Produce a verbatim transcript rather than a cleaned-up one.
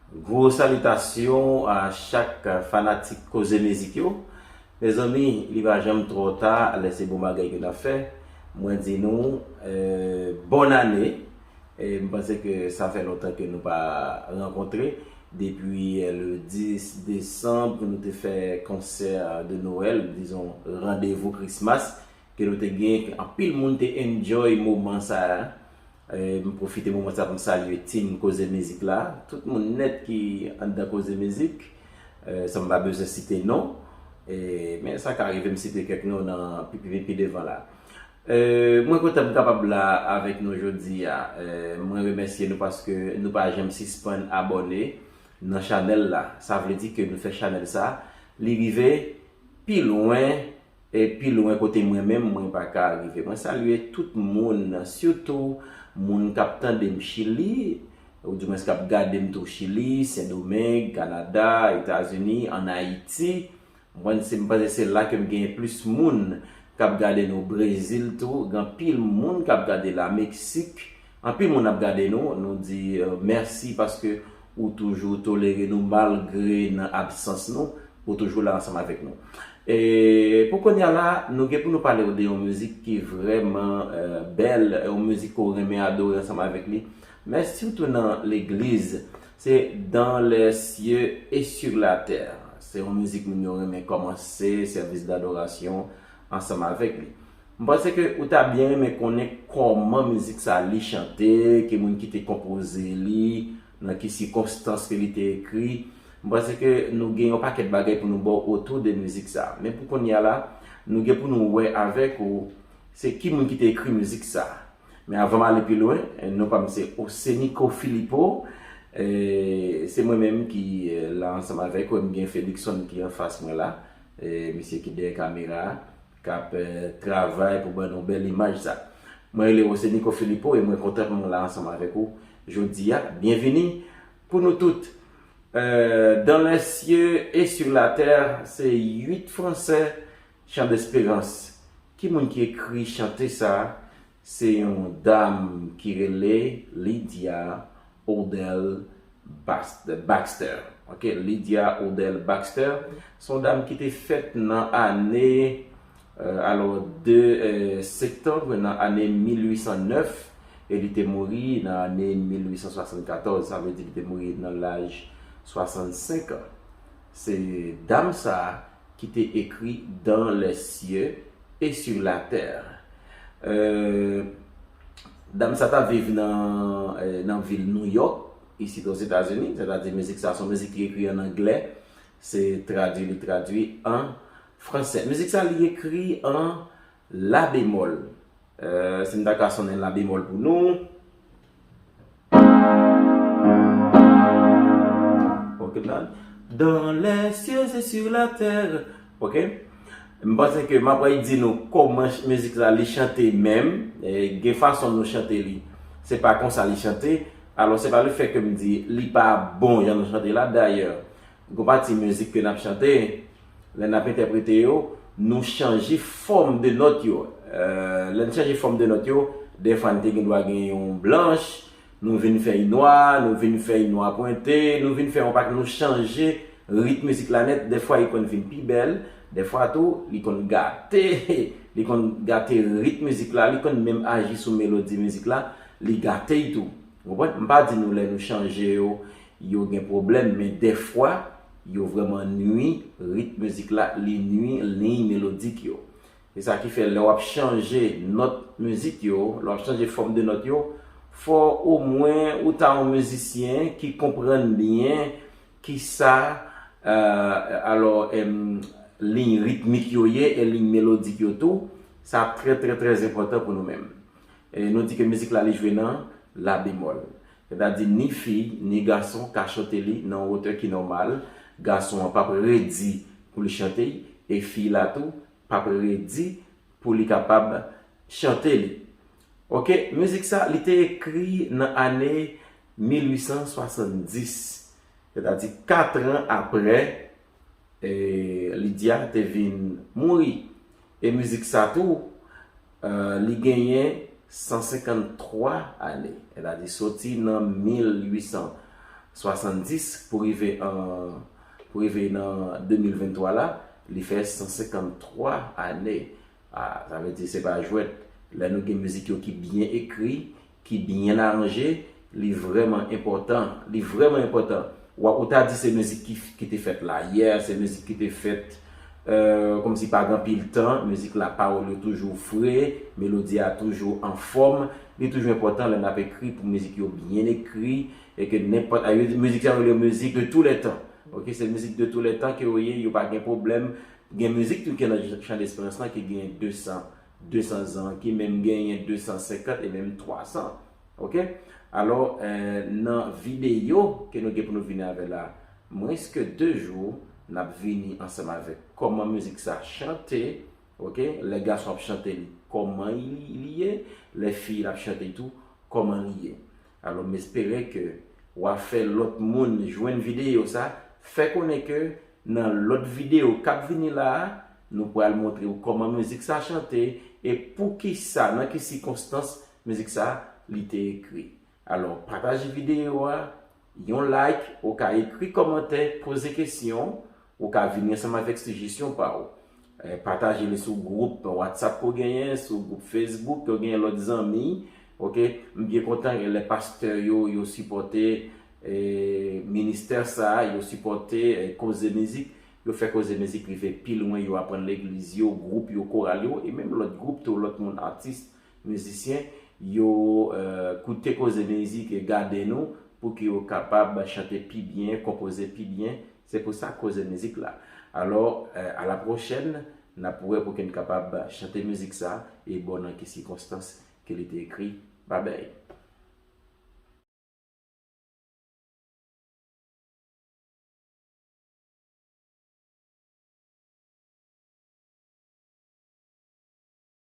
Gwo salitasyon a chak fanatik Koze Mizik yo. Mezanmi, li pa janm twò ta lè se bon bagay ke n ap fè. Mwen di nou, eh, bòn ane. E m panse ke sa fè lontan ke nou pa rankontre. Depi, eh, le dis desanm, ke nou te fè konsè de Noël, dizon, randevou Christmas, ke nou te gen, anpil moun te enjoy moman sa a. Eh, m pwofite moman sa pou m salye team Koze Mizik la. Tout moun nèt ki anndan Koze Mizik, eh, san m pa bezwen site non. Eh, men sa ka rive m site kèk non nan pi, pi, pi devan la. Eh, mwen kontan m kapab la avèk nou jodi a. Eh, mwen remèsye nou paske nou pa janm sispann abòne nan chanèl la. Sa vle di ke nou fè chanèl sa, li rive pi lwen, e pi lwen kote mwen menm, mwen pa ka rive. Mwen salye tout moun, sitou moun k ap tande m Chili, oudimwens k ap gade m tou Chili, Sendomeng, Kanada, Etazini, ann Ayiti. Mwen, se, m panse se la ke m genyen plis moun k ap gade nou. Brezil tou, gen anpil moun k ap gade la, Meksik, anpil moun ap gade nou. Nou di, eh, mèsi paske ou toujou tolere nou malgre nan absans nou, ou toujou la ansanm avèk nou. E pou kounye a la, nou gen pou nou pale w de yon mizik ki vrèman, eh, bèl, yon mizik ke w renmen adore ansanm avèk li. Men sitou nan legliz, se Dans les cieux et sur la terre. Se yon mizik moun yo renmen kòmanse sèvis dadorasyon ansanm avèk li. M panse ke ou ta byen renmen konnen kòman mizik sa li chante, ki moun ki te konpoze li, nan ki sikonstans ke li te ekri. M panse ke nou gen yon pakèt bagay pou nou ba w otou de mizik sa. Men pou kounye a la, nou gen pou nou wè avèk ou se ki moun ki te ekri mizik sa. Men avan m ale pi lwen, non pa m se Osenico Filippo. Eh, se mwen menm ki, eh, la ansanm avèk ou. M gen Felixson ki anfas mwen la. Eh, misye ki dèyè kamera a, k ap, eh, travay pou ban nou bèl imaj sa. Mwen rele Osenico Filippo e mwen kontan pou mwen la ansanm avèk ou jodi a. Byenvini pou nou tout. Eh, Dans les cieux et sur la terre, se uit Fransè, Chant d'Espérance. Ki moun ki ekri chante sa? Se yon dam ki rele Lydia Odell Bas-, Baxter. Ok, Lydia Odell Baxter, se yon dam ki te fèt nan ane, eh, alò, de, eh, septanm nan ane mil uit san nèf, e li te mouri nan ane mil uit san swasannkatòz, sa vle di li te mouri nan laj swasannsenk an. Se dam sa a ki te ekri Dans les cieux et sur la terre. Euh, dam sa ta viv nan, eh, nan vil New York, isit Ozetazini, sètadi mizik sa se yon mizik ki ekri an anglè, se tradui li tradui an fransè. Mizik sa li ekri an la bemòl. Eh, si m ta ka sonnen la bemòl pou nou. Ok, la. Dans les cieux et sur la terre. Ok. M panse ke m ap pral di nou kòman ch-, mizik sa li chante menm. Eh, gen fason nou chante li. Se pa konsa li chante. Alò, se pa le fè ke m di li pa bon jan nou chante la. Dayè, gon pati mizik ke n ap chante, lè n ap entèprete yo, nou chanje fòm de nòt yo. Eh, lè n chanje fòm de nòt yo, dèfwa n te gen dwa gen yon blanch, nou vin fè y nwa, nou vin fè y nwa pwente, nou vin fè yon pak, nou chanje ritm mizik la nèt. Dèfwa, li konn vin pi bèl, dèfwa tou, li konn gate, li konn gate ritm mizik la, li konn menm aji sou melodi mizik la, li gate y tou. Ou konprann? M pa di nou lè nou chanje yo, yo gen pwoblèm, men dèfwa, yo vrèman nwi ritm mizik la, li nwi liy melodik yo. Se sa ki fè lè w ap chanje nòt mizik yo, lè w ap chanje fòm de nòt yo, fò omwen ou ta yon mizisyen ki konprann byen kisa, eh, alò, em, liy ritmik yo ye e liy melodik yo tou. Sa trè, trè, trè enpòtan pou nou menm. E nou di ke mizik la li jwe nan la bemòl. Sètadi ni fi, ni gason ka chante li nan yon wotè ki nòmal. Gason an p ap redi pou li chante l, e fi la tou p ap redi pou li kapab chante li. Ok, mizik sa, li te ekri nan ane mil uit san swasanndis. Sètadi, kat an aprè, e, Lydia te vin mouri. E mizik sa tou, e, li genyen san senkanntwa ane. Sètadi, soti nan mil uit san swasanndis pou rive an pou rive nan de mil venntwa la, li fè san senkanntwa ane. Ah, sa vle di se pa jwèt. Lè nou gen mizik yo ki byen ekri, ki byen aranje, li vrèman enpòtan. Li vrèman enpòtan. Ou, ou ta di se mizik ki, ki te fèt la yè, se mizik ki te fèt, euh, kòmsi pa gen anpil tan, mizik la, pawòl yo toujou fre, melodi a toujou anfòm. Li toujou enpòtan lè n ap ekri pou mizik yo byen ekri, e ke nenpòt, a, yo di mizik sa yo rele mizik de tous les temps. Ok, se mizik de tous les temps ke yo ye, yo pa gen pwoblèm. Gen mizik tou ki nan Chan de Esperans lan ki gen de san, de san zan, ki menm genyen de san senkant e menm twa san. Ok? Alò, eh, nan videyo ke nou gen pou nou vini avè la, mwens ke de jou, n ap vini ansanm avèk kòman mizik sa chante, ok? Lè gason ap chante li, kòman li, li ye? Lè fi l ap chante tou, kòman li ye? Alò, m espere ke w a fè lòt moun jwenn videyo sa, fè konnen ke nan lòt videyo k ap vini la a, nou pral montre w kòman mizik sa chante e poukisa, nan ki sikonstans mizik sa li te ekri. Alò, pataje videyo a, yon like, ou ka ekri kòmantè, poze kesyon, ou ka vini ansanm avèk sijesyon pa w. Eh, pataje li sou gwoup WhatsApp ke w genyen, sou gwoup Facebook ke w genyen, lòt zanmi. Ok, m byen kontan lè pastè yo, yo sipòte, eh, ministè sa, yo sipòte, eh, Koze Mizik, yo fè Koze Mizik rive pi lwen, yo aprann legliz yo, gwoup yo, koral yo, e menm lòt gwoup tou, lòt moun, atis, mizisyen, yo, eh, koute Koze Mizik e gade nou pou ke yo kapab chante pi byen, konpoze pi byen. Se pou sa Koze Mizik la. Alò, eh, à la prochaine, n ap wè pou ke n kapab chante mizik sa e ba w nan ki sikonstans ke li te ekri. Babay.